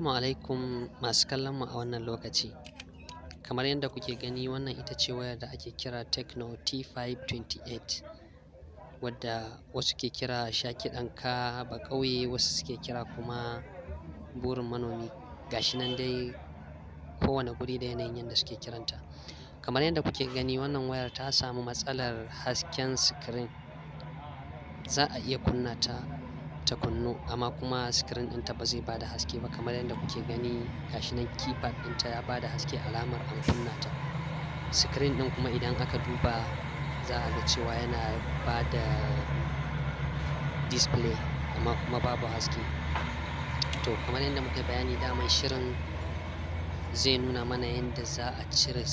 Assalamu alaikum masu kallon mu a wannan lokaci. Kamar yadda kuke gani, wannan ita ce wayar da ake kira Tecno T528, wadda wasu ke kira sha kiɗanka baƙauye, wasu suke kira kuma burin manomi. Gashi nan dai, kowane guri da yanayin yadda suke kiranta. Kamar yadda kuke gani, wannan wayar ta samu matsalar hasken screen. Za a iya kunna ta, ta kunnu, amma kuma screen ɗinta ba zai bada haske ba. Kamar yadda kuke gani, gashi nan keypad ɗinta ya bada haske, alamar an kunna ta. Screen ɗin kuma, idan aka duba, za a ga cewa yana bada display, amma kuma babu haske. To, kamar yadda muka yi bayani, daman shirin zai nuna mana yadda za a cire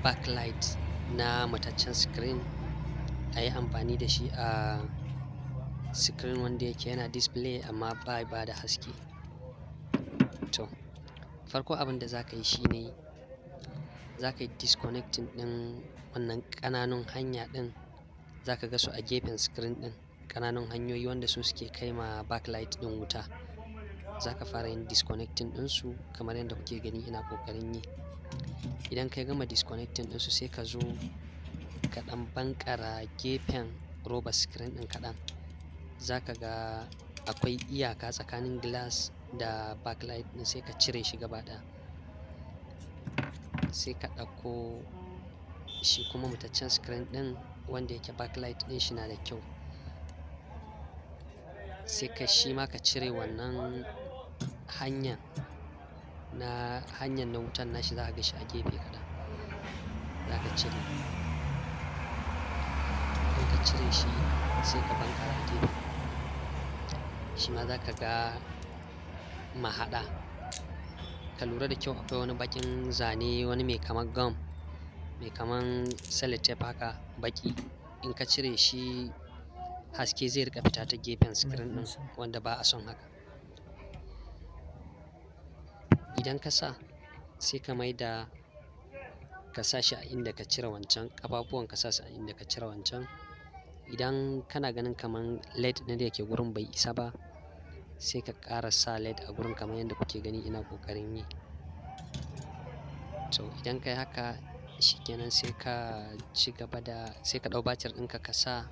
backlight na mataccen screen, a yi amfani da shi a screen wanda yake yana display amma bai bada haske. To, farko abin da za ka yi shine za ka yi disconnecting ɗin wannan ƙananun hanya ɗin. Za ka ga su a gefen screen ɗin, ƙananun hanyoyi wanda su suke kai ma backlight ɗin wuta. Za ka fara yin disconnecting ɗinsu kamar yadda kuke gani ina ƙoƙarin yi. Idan ka gama disconnecting ɗinsu, sai ka zo ka ɗan banƙara gefen robar screen ɗin kaɗan. Za ka ga akwai iyaka tsakanin glass da backlight ɗin, sai ka cire shi gaba ɗaya. Sai ka ɗauko shi kuma mataccen screen ɗin wanda yake backlight ɗin shi na da kyau. Sai ka shi ma ka cire wannan hanya na hanyar na wutan nashi, za ka ga shi a gefe kaɗan. Za ka cire. In ka cire shi, sai ka banƙara a gefe. Shi ma za ka ga mahaɗa. Ka lura da kyau, akwai wani baƙin zane, wani mai kamar gum, mai kaman sellotape haka baƙi. In ka cire shi, haske zai riƙa fita ta gefen screen ɗin, wanda ba a son haka. Idan ka sa, sai ka maida, ka sa shi a inda ka cire wancan ƙafafuwan, ka sa su a inda ka cire wancan. Idan kana ganin kaman LED ɗin da yake gurin bai isa ba, sai ka ƙara sa LED a gurin kamar yadda kuke gani ina ƙoƙarin yi. To, idan ka yi haka, shikenan, sai ka ci gaba da, sai ka ɗau batir ɗinka ka sa,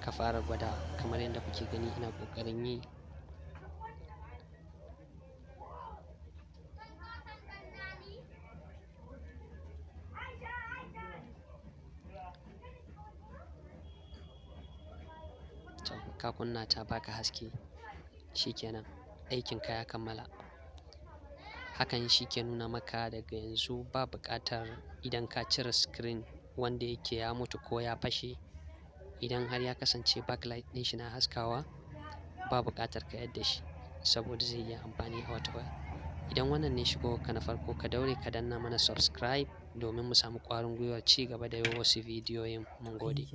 ka fara gwada kamar yadda kuke gani ina ƙoƙarin yi. To, ka kunna ta baka haske, shikenan aikinka ya kammala. Hakan shi ke nuna maka daga yanzu ba buƙatar, idan ka cire screen wanda yake ya mutu ko ya fashe, idan har ya kasance backlight ɗin shi na haskawa, ba buƙatar ka yadda shi, saboda zai iya amfani a wata waya. Idan wannan ne shigowarka na farko, ka daure ka danna mana subscribe domin mu samu ƙwarin gwiwar ci gaba da yi wasu bidiyoyin. Mun gode.